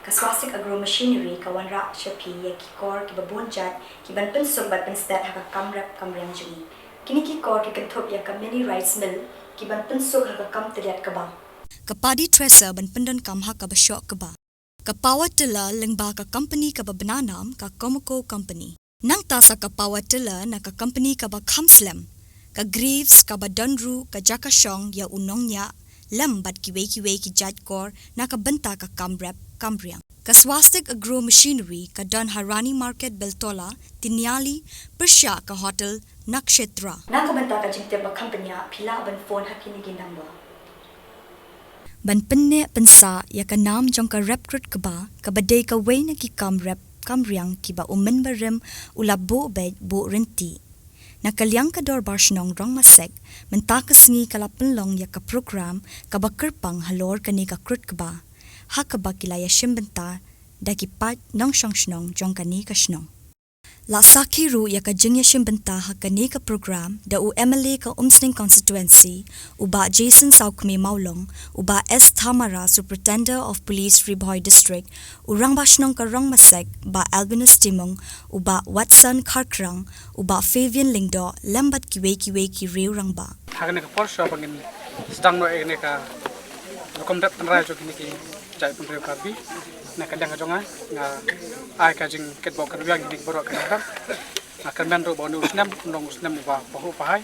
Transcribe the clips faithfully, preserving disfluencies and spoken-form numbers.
Ka Swastik Agro Machinery ka wanrah sha phi ïa ki kor kiba bun jait ki ban pynsuk bad pynstet ha ka kam rep kam riang jong ngi. Kine ki kor ki kynthup ïa ka mini rice mill ki ban pynsuk ha ka kam tylliat kaba. Ka paddy thresher ban pyndonkam ha kaba shoh kaba. Ka power tiller lyngba ka company kaba bna nam ka Comaco Company. Nangta sa ka power tiller na ka company kaba kham slem. Ka Greaves kaba don ruh ka jaka shong ïa u nongñiah lem bad kiwei kiwei ki jait kor na ka bynta ka kam rep kam riang. Ka Swastik Agro Machinery ka don ha Rani Market Beltola, Tiniali, pyrshah ka hotel Nakshetra. Na ka bynta ka jingtip ba kham bniah phi lah ban phone ha kine ki number. Ban pynneh pynsah ïa ka nam jong ka rep krut kba, kaba dei kawei na ki kam rep kam riang kiba u mynbarim u la buh beit buh rynti. Na ka liang ka dorbar shnong Rongmasek, mynta ka sngi ka la pynlong ïa ka program kaba kyrpang halor kane ka krut kba, ha kaba ki la ïashim bynta da ki paid nongshong shnong jong kane ka shnong. La sakhi ruh ïa ka jingïashim bynta ha kane ka program da u M L A ka Umsning Constituency, u Bah Jason Sawkmie Mawlong, u Bah S Thamara, Superintendent of Police, Ri Bhoi District, u Rangbah Shnong ka Rongmasek, Bah Albinus Timung, u Bah Watson Kharkrang, u Bah Fabian Lyngdoh, lem bad kiwei kiwei ki riew rangbah. Ha kane ka por shuwa ba ngin sdang noh ïa kane ka rukom rep tynrai jong kine ki jait bynriew Karbi, na ka liang ka jong nga, nga ai ka jingkyrpad ka rukom ïa kine baroh ka dang. Nga kyrmen ruh ba une u snem un long u snem uba pahuh pahai,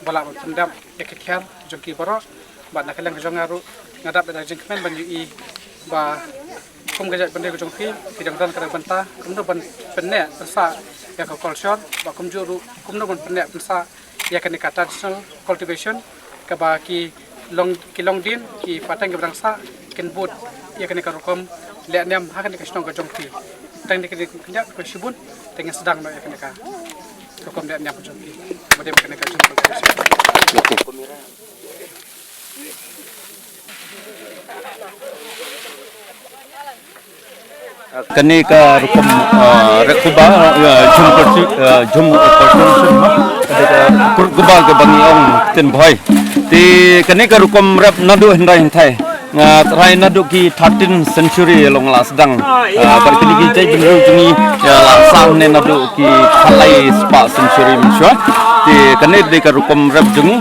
ba lah ban pyndep ïa ka khyndiat jong ki baroh. Bad na ka liang ka jong nga ruh nga dap da jingkmen ban ïohi ba kum ka jait bynriew ka jong phi, phi dang don ka bynta kumno ban pynneh pynsah ïa ka culture, bad kumjuh ruh kumno ban pynneh pynsah ïa kane ka traditional cultivation, kaba ki long, ki longdien, ki pateng kiba dang sah kin bud ïa kane ka rukom leh niam ha kane ka shnong ka jong phi. Tang ne kane ka khyndiat ka shibun, tang ngin sdang noh ïa kane ka rukom leh niam ka jong phi. Ba dei ba kane ka jong phi. Kane ka rukom, ah, rep kba, ah, jhum kursi, ah, jhum kursi ma. Kane ka kur-, kba kaba ngi ong ktien Bhoi. Te kane ka rukom rep naduh hynrei hynthei. Nga trai naduh ki thirteenth century long la sdang. Ah, bad kine ki jait bynriew jong ngi, ïa, la sdang ne naduh ki khatlai spah century mynshuwa. Te kane dei ka rukom rep jong ngi.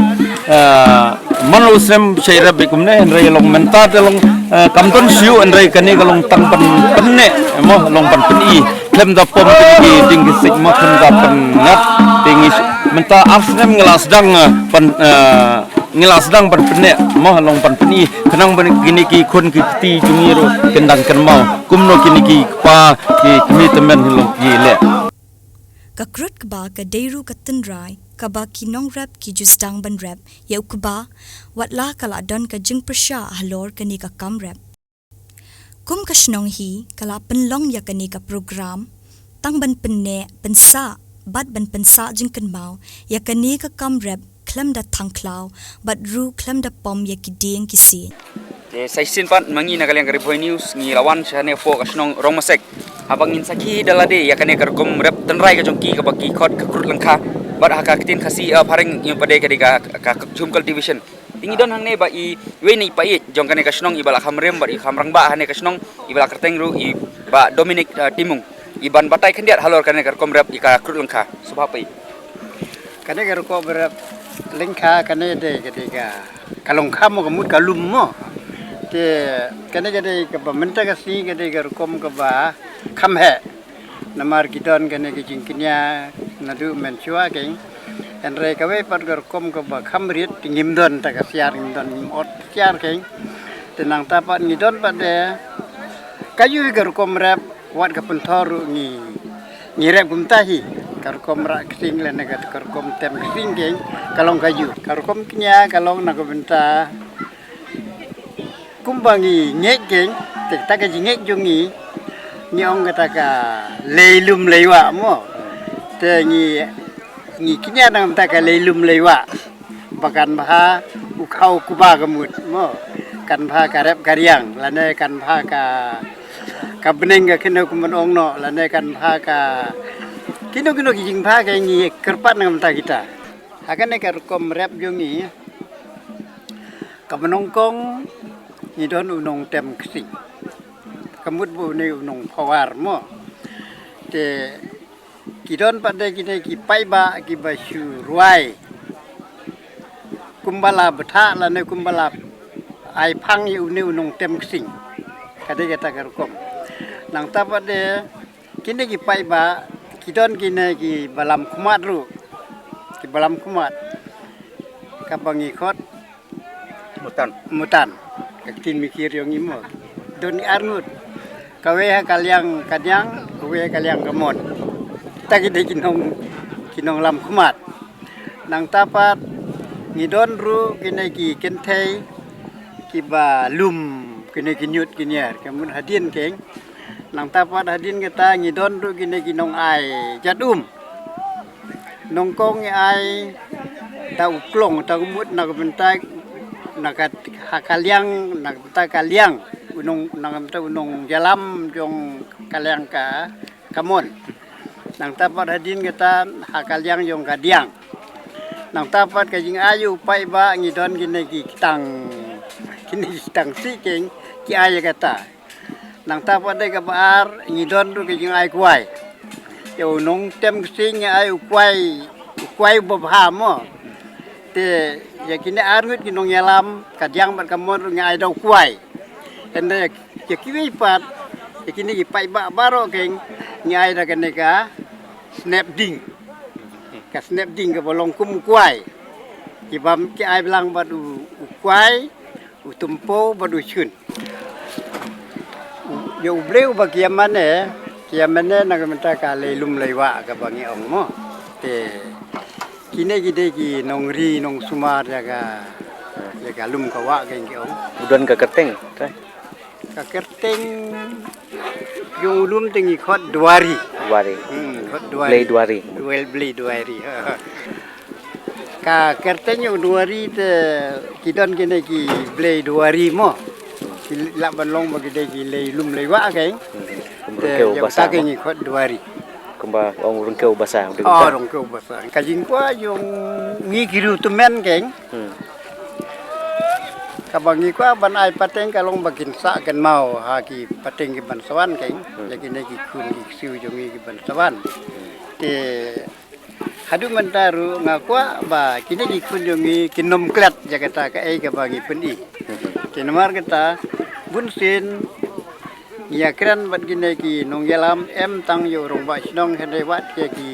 Ah, man u snem shai rep bad kumne, hynrei long mynta te long, eh, kam don shuh, hynrei kane ka long tang ban pynneh, mo, long ban pyni. Khlem da pom kine ki dieng ki siej mo, khlem da pynngat. Te ngi mynta ar snem ngi la sdang, eh, ban, eh, ngi la sdang ban pynneh, mo, long ban pyni. Khnang ban kine ki khun ki kti jong ngi ruh kin dang kynmaw kumno kine ki kpa ki kmie tymmen ki long ki leh. Ka krut kba ka dei ruh ka tynrai kaba ki nongrep ki ju sdang ban rep ïa u kba, watla ka la don ka jingpyrshah halor kane ka kam rep. Kum ka shnong hi ka la pynlong ïa kane ka program tang ban pynneh pynsah bad ban pynsah jingkynmaw ïa kane ka kam rep khlem da thang khlaw bad ruh khlem da pom ïa ki dieng ki siej. Te sa shisien pat ma ngi na ka liang ka Ri Bhoi News ngi la wan shane hapoh ka shnong Rongmasek. Haba ngin sakhi da lade ïa kane ka rukom rep tynrai ka jong ki kaba ki khot ka krut lyngkha. Bad ha ka ktien Khasi, eh, phareng ngi ong pat de ka dei ka, ka, ka jhum cultivation. Te ngi don hangne bad iwei na i paid jong kane ka shnong iba la kham rim bad i kham rangbah hangne ka shnong iba la kyrteng ruh i Bah Dominic, eh, Timung. I ban batai khyndiat halor kane ka rukom rep ïa ka krut lyngkha. Sngewbha peit. Kane ka rukom rep lyngkha kane dei ka dei ka, ka lyngkha mo ka mut ka lum mo. Te kane ka dei kaba mynta ka sngi ka dei ka rukom kaba kham heh. Namar ki don kane ka jingkñia naduh mynshuwa keiñ. Hynrei kawei pat ka rukom kaba kham rit te ngim don ta ka siar, ngim don, ngim ot siar keiñ. Te nangta pat ngi don pat de ka ïu ka rukom rep. Wat ka pynthor ruh ngi, ngi rep kumta hi. Ka rukom rah ksing lane ka, ka rukom tem ksing keiñ ka long ka ïu. Ka rukom kñia ka long na ka bynta kumba ngi ngeit keiñ, te kata ka jingngeit jong ngi, ngi ong kata ka lei lum lei wah mo. Te ngi, ngi kñia na ka bynta ka lei lum lei wah. Ba kan bha u khaw u kba ka mut mo. Kan bha ka rep ka riang, lane kan bha ka, ka bneng ka khyndew kumban ong noh, lane kan bha ka kino kino ki jingbha ka ngi kyrpad na ka bynta kita. Ha kane ka rukom rep jong ngi, kaba nyngkong ngi don u nongtem ksing. Ka mut ba une u nongphawar mo. Te ki don pat de kine ki paidbah kiba shu rwai kumba la bthah lane kumba la ai phang ïa une u nongtem ksing. Ka dei kata ka rukom. Nangta pat de kine ki paidbah ki don kine kiba lam khmat ruh. Kiba lam khmat. Kaba ngi khot Mutan. Mutan. Ka ktien Mikir jong ngi mo. Don ar ngut. Kawei ha ka liang ka Diang, kawei ha ka liang ka Mon. Kita ki dei ki nong, ki nonglam khmat. Nangta pat ngi don ruh kine ki kynthei kiba lum kine ki ñiut ki ñiar. Ka mut hadien keiñ. Nangta pat hadien kata ngi don ruh kine ki nongai jait um. Nyngkong ngi ai da u klong, da u mut na ka bynta na ka, ha ka liang, na ka bynta ka liang. U nong, na ka bynta u nongïalam jong ka liang ka, ka Mon. Nangta pat hadien kata ha ka liang jong ka Diang. Nangta pat ka jingai u paidbah ngi don kine ki ktang, kine ki ktang sih keiñ ki ai ïa kata. Nangta pat de kaba ar ngi don ruh ka jingai kwai. Ïa u nongtem ksing ngi ai u kwai, u kwai uba bha mo. Te ïa kine ar ngut ki nongïalam ka Diang bad ka Mon ruh ngi ai da u kwai. Hynrei ïa kiwei pat ïa kine ki paidbah baroh keiñ ngi ai da kane ka snep ding. Ka snep ding kaba long kum u kwai. Kiba ki ai blang bad u, u kwai, u tympew bad u shun. Ïa u Blei uba ki ïamane, ki ïamane na ka bynta ka lei lum lei wah kaba ngi ong mo. Te kine ki dei ki nongri nongsumar ïa ka, ïa ka lum ka wah keiñ ki ong. U don ka kyrteng, ka? Ka kyrteng jong u lum te ngi khot Duari. Duari. Hmm, khot Duari. Blei Duari. Wel, Blei Duari. Ka kyrteng jong u Duari te ki don kine ki Blei Duari mo. Ki lah ban long ba ki dei ki lei lum lei wah keiñ. Hmm. Kum te ryngkew ïa u basa, ta keiñ mo, ngi khot Duari. Kumba ong ryngkew basa, ryngkew basa. Oh, ryngkew basa. Ka jingkwah jong ngi ki riew tymmen keiñ. Hmm. Kaba ngi kwah ban ai pateng ka long ba kin sah kynmaw ha ki pateng ki ban sa wan keiñ. Hmm. Ïa kine ki khun ki ksiew jong ngi ki ban sa wan. Hmm. Te haduh mynta ruh nga kwah ba kine ki khun jong ngi kin ym klet ïa kata kaei kaba ngi pyni. Hmm. Te namar kata bunsien ngi ïakren bad kine ki nongïalam, em tang ïa u rangbah shnong hynrei wat ïa ki,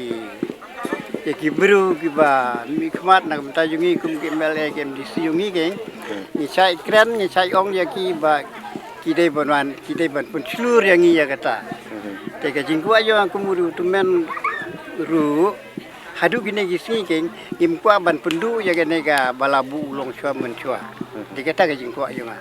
ïa ki briew kiba mihkhmat na ka bynta jong ngi kum ki M L A ki M D C jong ngi keiñ. Hmm. Ngi shait kren, ngi shait ong ïa ki ba ki dei ban wan, ki dei ban pynshlur ïa ngi ïa kata. Hmm. Te ka jingkwah jong nga kum u riew tymmen ruh, haduh kine ki sngi keiñ ngim kwah ban pynduh ïa kane kaba la buh u longshuwa mynshwa. Te kata ka jingkwah jong nga.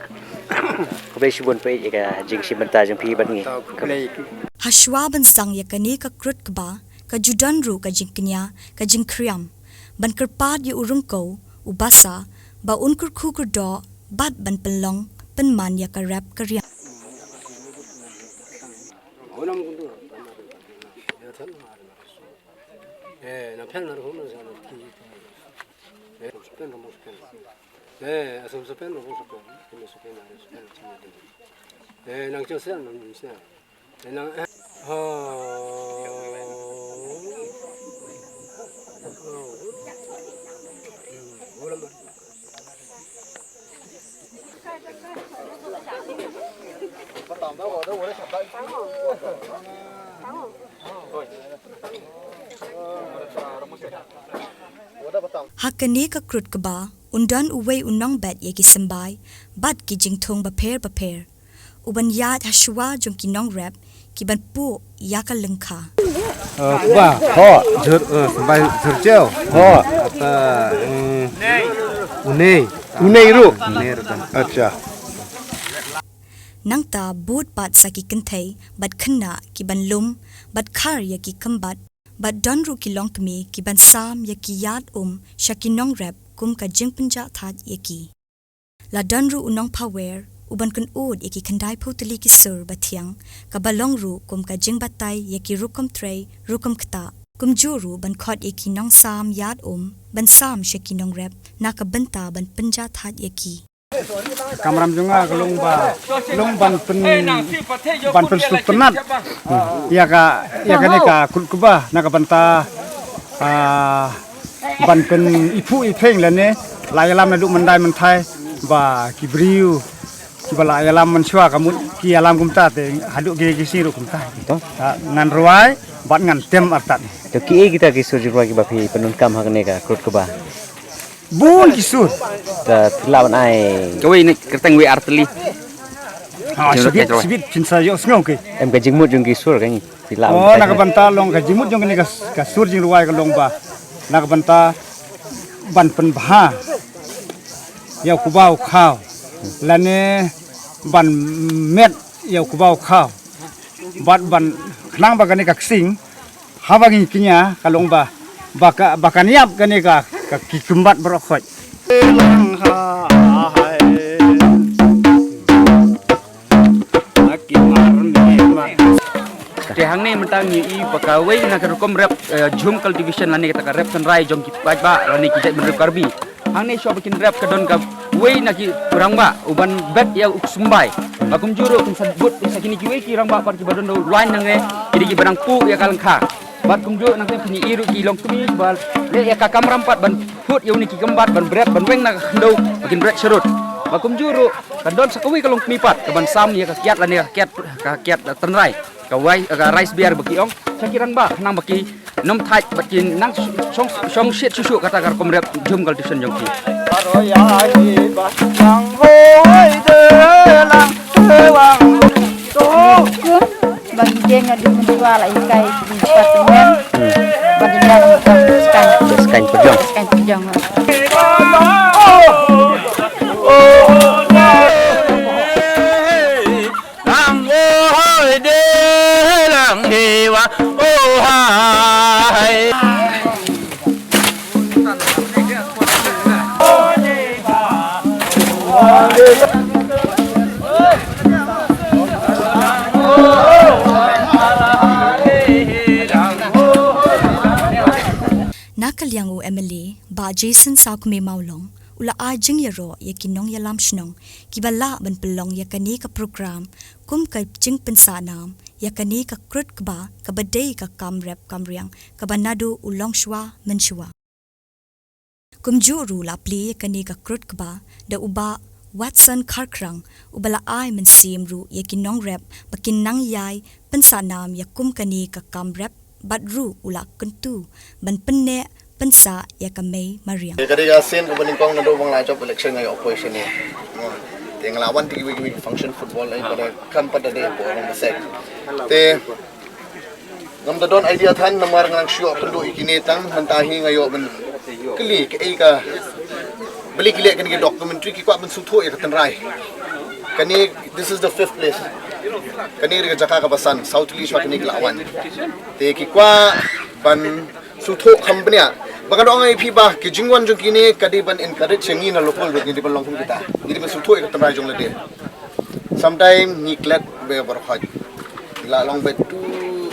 Khublei shibun peit ïa ka jingshim bynta jong phi bad ngi. To, khublei. Hashwa ban sdang ïa kane ka krut kba, ka ju don ruh ka jingkñia, ka jingkhriam ban kyrpad ïa u ryngkew u basa ba un kyrkhu kyrdoh bad ban pynlong pynman ïa ka rep ka riam. Ha kane ka krut kba, un don uwei u nongbet ïa ki symbai bad ki jingthung bapher bapher, u ban ïaid hashwa jong ki nongrep ki ban puh ïa ka lyngkha. Eh, kba, ho, jhur, eh, symbai jhur jew, ho, ata, mm, une, une ruh, une ruh don. Acha. Nangta bud pat sa ki kynthei bad khynnah ki ban lum bad khar ïa ki kymbat, bad don ruh ki longkmie ki ban sam ïa ki ïad um sha ki nongrep kum ka jingpynjah thait ïa ki. La don ruh u nongphawer u ban kynud ïa ki khyndai phew tylli ki sur bathiang, kaba long ruh kum ka jingbatai ïa ki rukom trei rukom ktah, kumjuh ruh ban khot ïa ki nongsam ïad um ban sam sha ki nongrep na ka bynta ban pynjah thait ïa ki. Kamram jong nga ka long ba, long ban pyn, ban pynsngewtynnat ïa ka, ïa kane ka krud kba na ka bynta, ah, ban pyniphuh iphieng lane la ïalam naduh mynta mynta ba ki briew kiba la ïalam mynshuwa ka mut ki ïalam kumta te haduh ki, ki sngi ruh kumta. To. Ah, ngan rwai bad ngan tem artat. To, kiei kita ki sur jingrwai kiba phi pyndonkam ha kane ka krud kba? Bun ki sur. Ta phi lah ban ai. Kawei ne kyrteng wei ar tylli. Ah, shibit, shibit phin sa ïohsngew ki. Em, ka jingmut jong ki sur ka ngi. Phi lah ban ai. Oh, na ka bynta long ka jingmut jong kane ka, ka sur jingrwai ka long ba na ka bynta ban pynbha ïa u kba u khaw lane ban met ïa u kba u khaw bad ban khnang ba kane ka ksing haba ngi kñia ka long ba, ba ka, ba kan ïap kane ka, ka ki kymbat baroh khoit. Te hangne mynta ngi i ba kawei na ka rukom rep, eh, jhum cultivation lane kata ka rep tynrai jong ki paidbah lane ki jaitbynriew Karbi. Hangne shuwa ba kin rep ka don kawei na ki rangbah uban bet ïa u ksymbai. Ba kumjuh ruh kin sa bud sa kine kiwei ki rangbah pat kiba don da u lain nangne, ki dei kiba nang puh ïa ka lyngkha. Bad kumjuh nangta phin ïohi ruh ki longkmie ba leh ïa ka kamram pat ban phut ïa une ki kymbat ban bret ban weng na ka khyndew ba kin bret sharud. Ba kumjuh ruh ka don sa kawei ka longkmie pat kaban sam ïa ka kiad lane ka kiad, ka kiad tynrai. Ka wai, ka rice beer ba ki ong. Sha ki rangbah khnang ba kin ym thait bad kin nang shong, shong shit shuh shuh kata ka rukom rep jhum cultivation jong ki. Ba ngi deng naduh mynshuwa la hikai ki department. Ba ngi deng naduh skaiñ. Skaiñ pyrjong. Skaiñ pyrjong. Lang oi de lang dewa oh hai. Na ka liang u M L A, Bah Jason Sawkmie Mawlong, u la ai jingïaroh ïa ki nongïalam shnong kiba lah ban pynlong ïa kane ka program kum ka jingpynsah nam ïa kane ka krud kba kaba dei ka kam rep kam riang kaba naduh u longshuwa mynshuwa. Kumjuh ruh la plie ïa kane ka krud kba da u Bah Watson Kharkhrang, uba la ai mynsiem ruh ïa ki nongrep ba kin nang ïai pynsah nam ïa kum kane ka kam rep bad ruh u la kyntu ban pynneh pynsah ïa ka mei mariang. Ka dei ka sien kaba nyngkong naduh ba nga la jop election nga ïoh opposition ne. Te nga la wan te kiwei kiwei function football ai pada kam pada dei por ba sek. Te ngam da don idea than namar nga nang shu ïoh kynduh ïa kine tang mynta hi nga ïoh ban kylli kaei ka Beli ki leh kane ka documentary ki kwah ban sngewthuh ïa ka tynrai. Kane, this is the fifth place. Kane ka jaka kaba san, saw tylli shuwa kane ki la wan. Te ki kwah ban sngewthuh kham bniah. Ba nga dang ong ïa phi ba ki jingwan jong kine ka dei ban encourage ïa ngi na local ruh ngi dei ban long kum kita. Ngi dei ban sngewthuh ïa ka tynrai jong lade. Sometimes ngi klet ba baroh khoit. Ngi la long ba too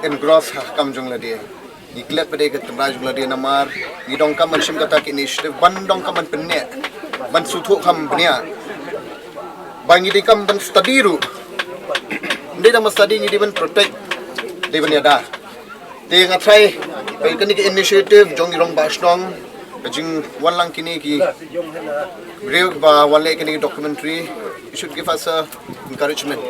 engrossed ha ka kam jong lade. Ngi klet pat ïa ka tynrai jong lade namar ngi donkam ban shim kata ka initiative ban donkam ban pynneh ban sngewthuh kham bniah. Ba ngi donkam ban study ruh. Ym dei tang ban study, ngi dei ban protect, dei ban ïada. Te nga tharai ba kane ka initiative jong i rangbah shnong, ka jingwan lang kine ki briew ba wan leh kane ka documentary, you should give us a encouragement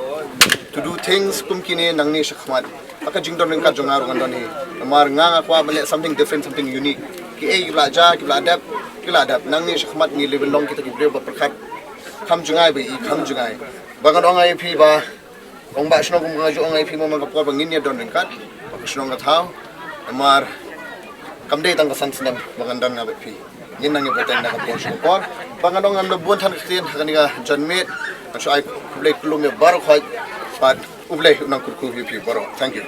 to do things kum kine nangne shakhmat. Ha ka jingdon ryngkat jong nga ruh ngan don hi. Namar nga nga kwah ban leh something different, something unique. Kiei kiba la jia, kiba la dep, ki la dep. Nangne shakhmat ngi leh ban long kita ki briew ba pyrkhat kham jngai, ba i kham jngai. Ba ngan ong ïa phi ba rangbah shnong kum nga ju ong ïa phi mo man ka por ba ngin ïa don ryngkat. Ba ka shnong ka thaw. Namar kam dei tang ka san snem ba ngan don nga bad phi. Ngin nang ïa bteng na ka por sha ka por. Ba ngan ong ngam da bun than ka ktien ha kane ka janmiet. Ngan shu ai khublei kylum ïa baroh khoit. Bad U Blei u nang kyrkhu ïa phi baroh. Thank you.